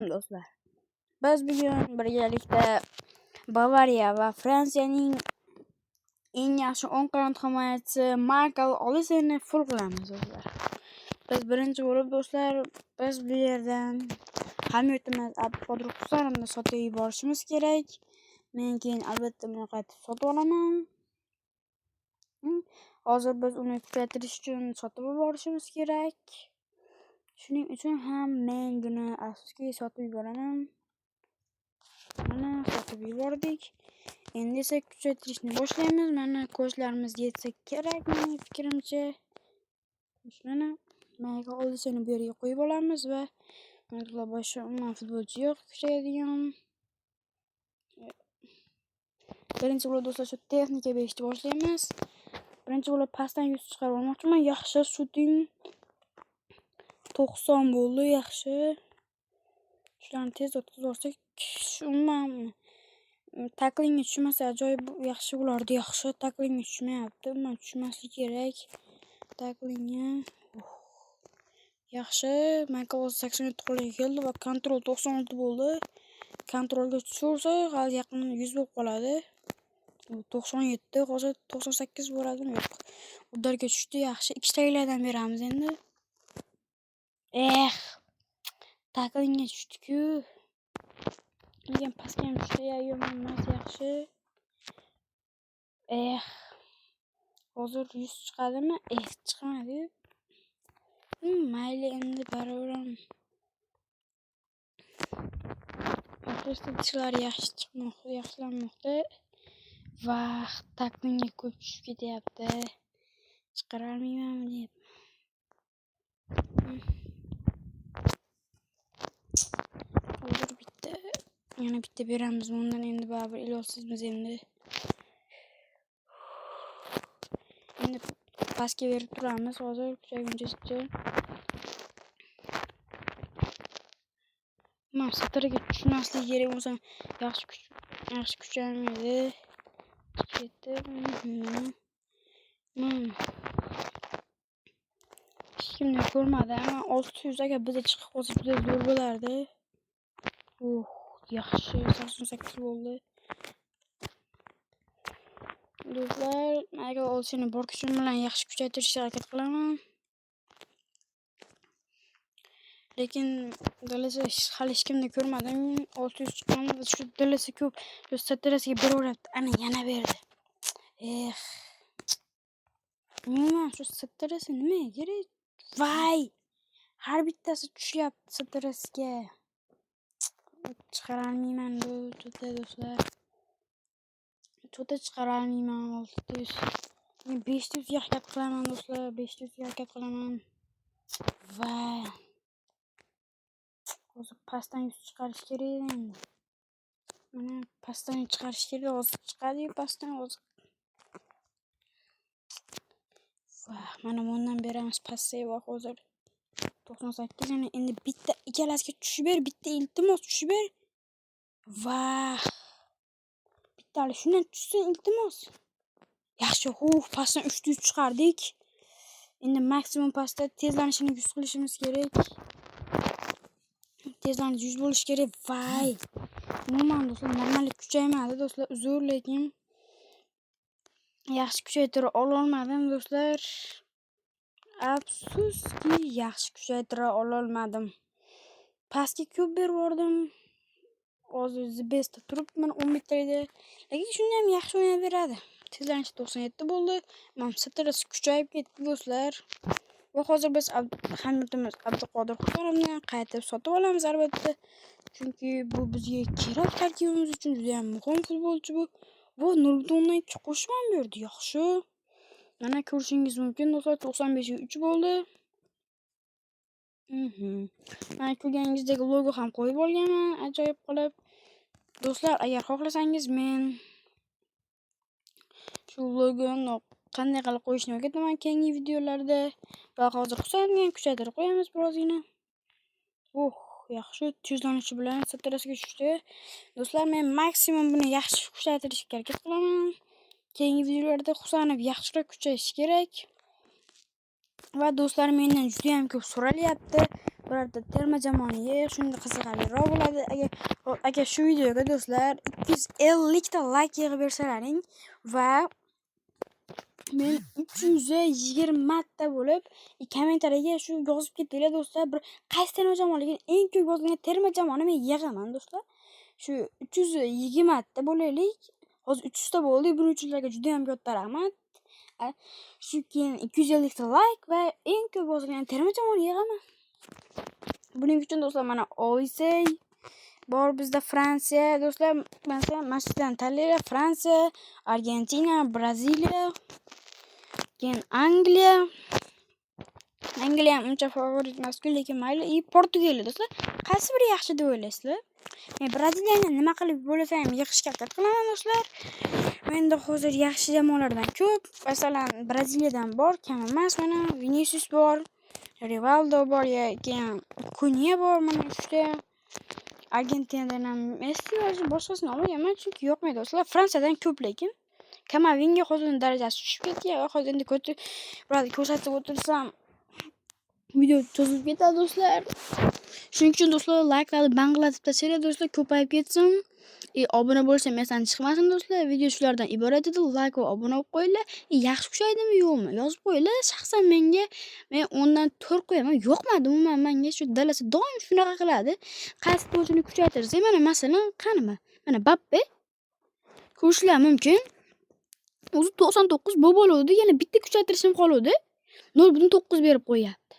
Do'stlar, biz bugun birgalikda Bavariya va Fransiyaning eng yaxshi o'ng qanot himoyachisi Maykl Oliseni full qilamiz, do'stlar. Biz birinchi bo'lib, do'stlar, biz bu yerdan hamyurtimiz Abduqodir Husanovni sotib yuborishimiz kerak. Men keyin albatta buni qaytib sotib olaman. Hozir biz uni kuchaytirish uchun sotib yuborishimiz kerak. Shuning uchun ham men buni afsuski sotib yuboraman. Mana sotib yubordik. Endi esa kuchaytirishni boshlaymiz. Mana ko'zlarimiz yetsa kerak, mening fikrimcha. Mana Maykl Oliseni bu yerga qo'yib olamiz va boshqa umuman futbolchi yo'q kuchayadigan. Birinchi bo'lib, do'stlar, shu texnika berishni boshlaymiz. Birinchi bo'lib pastdan yuz chiqarib olmoqchiman. Yaxshi shooting 90 bo'ldi, yaxshi. Shularni tez o'tkazib olsak, umuman taklingga tushmasa ajoyib yaxshi bo'lardi. Yaxshi taklingga tushmayapti. Umuman tushmasligi kerak taklingga. Yaxshi, Maykl 87 qo'lga keldi va kontrol 96 bo'ldi. Kontrolga tushursa, hali yaqin 100 bo'lib qoladi. 97, hozir 98 bo'ladimi? Yo'q. Udarga tushdi, yaxshi. Ikkitalardan beramiz endi. Eh, taklingga tushdi-ku. Lekin pastga ham tushdi, yomon emas, yaxshi. Eh, hozir 100 chiqadimi? Eh, chiqmadi. Mayli endi baribir ham. Statistiklar yaxshi chiqmoqda, yaxshilanmoqda. Vah, taklingga ko'p tushib ketyapti. Chiqara olmaymanmi deb. Hozir bitta, yana bitta beramiz bundan endi baribir ilojsizmiz endi. Endi pastga berib turamiz hozir kuchayguncha. Mana satriga tushmasligi kerak bo'lsa, yaxshi kuch, yaxshi kuchaymaydi. Ketdi. Hech kimni ko'rmadi, ammo 600 agar biza chiqib qolsa juda zo'r bo'lardi. Yaxshi, 88 bo'ldi. Do'stlar, Maykl Oliseni bor kuchim bilan yaxshi kuchaytirishga harakat qilaman. Lekin DLS hali hech kimni ko'rmadim. 600 chiqqan, shu DLS ko'p. Shu satrasiga beraveryapti. Ana yana berdi. Eh. Umuman shu satrasi nimaga kerak? Vay! Har bittasi tushyapti satrasiga. Chiqara olmayman bu juda, do'stlar. Juda chiqara olmayman 600. Men 500 ga harakat qilaman, do'stlar. 500 ga harakat qilaman. Vay! Hozir pastdan yuz chiqarish kerak edi endi. Mana pastdan chiqarish kerak. Hozir chiqadi-yu pastdan hozir. Vah, mana bundan beramiz pastga va hozir 98 yana endi bitta ikkalasiga tushib ber, bitta iltimos tushib ber. Vah! Bittali shundan tushsin iltimos. Yaxshi, pastdan 300 chiqardik. Endi maksimum pastda tezlanishini 100 qilishimiz kerak. Tezlanish 100 bo'lishi kerak. Vay! Umuman do'stlar, normal kuchaymadi do'stlar, uzr, lekin yaxshi kuchaytira ololmadim do'stlar. Afsuski, yaxshi kuchaytira ololmadim. Pastga ko'p berib yubordim. Hozir The Bestda turibman 11 talikda. Lekin shunda ham yaxshi o'ynab beradi. Tezlanish 97 bo'ldi. Mana satrasi kuchayib ketdi do'stlar. Va hozir biz hamyurtimiz Abduqodir Husanovni qaytib sotib olamiz albatta. Chunki bu bizga kerak, tarkibimiz uchun juda ham muhim futbolchi bu. Bu 0.2 qo'shib ham berdi. Yaxshi. Mana ko'rishingiz mumkin do'stlar, 95 ga 3 bo'ldi. Mana ko'rganingizdek logo ham qo'yib olganman ajoyib qilib. Do'stlar, agar xohlasangiz men shu logoni qanday qilib qo'yishni o'rgataman keyingi videolarda. Va hozir Husanovni ham kuchaytirib qo'yamiz birozgina. Yaxshi tezlanishi bilan satrasiga tushdi. Do'stlar, men maksimum buni yaxshi kuchaytirishga harakat qilaman. Keyingi videolarda Husanov yaxshiroq kuchayishi kerak. Va do'stlar, mendan juda ham ko'p so'ralyapti. Birorta terma jamoani yig', shunda qiziqarliroq bo'ladi. Agar shu videoga, do'stlar, 250 ta layk yig'ib bersalaring va men 320 ta bo'lib kommentariyaga shu yozib ketinglar, do'stlar. Bir qaysi terma jamoaligini, eng ko'p yozilgan terma jamoani men yig'aman, do'stlar. Shu 320 ta bo'laylik. Hozir 300 ta bo'ldi. Buning uchun sizlarga juda ham katta rahmat. Shu keyin 250 ta layk va eng ko'p yozilgan terma jamoani yig'aman. Buning uchun, do'stlar, mana Olisey bor bizda, Fransiya, do'stlar, masalan, mana shu yerdan tanlanglar: Fransiya, Argentina, Braziliya, keyin Angliya. Angliya ham uncha favorit emas-ku, lekin mayli. И Portugaliya, do'stlar. Qaysi biri yaxshi deb o'ylaysizlar? Men Braziliyani nima qilib bo'lsa ham yig'ishga harakat qilaman, do'stlar. Menda hozir yaxshi jamoalardan ko'p. Masalan, Braziliyadan bor, kam emas, mana Vinicius bor, Rivaldo bor, keyin Kunya bor, mana uchta. Argentinadan ham Messi bor, boshqasini olmaganman, chunki yoqmaydi, do'stlar. Fransiyadan ko'p lekin. Kamavinga hozir darajasi tushib ketgan. Hozir endi ko'rsatib o'tirsam, video cho'zilib ketadi, do'stlar. Shuning uchun, do'stlar, layklarni bang'latib tashlanglar, do'stlar, ko'payib ketsin. И obuna bo'lsam esdan chiqmasin, do'stlar. Video shulardan iborat edi. Layk va obuna bo'lib qo'yinglar. Yaxshi kuchaydimi, yo'qmi? Yozib qo'yinglar. Shaxsan menga, men 10 dan 4 qo'yaman. Yoqmadi umuman menga shu dalasi, doim shunaqa qiladi. Qaysi futbolchini kuchaytirsak, mana masalan, qani mana Mbappe, ko'rishlar mumkin. O'zi 99 bo'lib oluvdi, yana bitta kuchaytirishim qoluvdi. 0.9 berib qo'yyapti.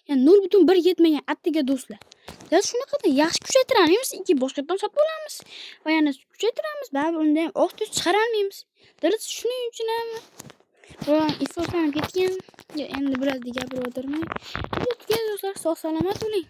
Ya'ni 0.1 yetmagan attiga, do'stlar. Biz shunaqada yaxshi kuchaytirolmaymiz, ikki boshqatdan sotib olamiz va yana kuchaytiramiz, baribir unda ham oq tuz chiqarolmaymiz. Shuning uchun ham ifloslanib ketgan. Endi biroz gapirib o'tirmay. Video tugadi, do'stlar, sog' salomat bo'ling.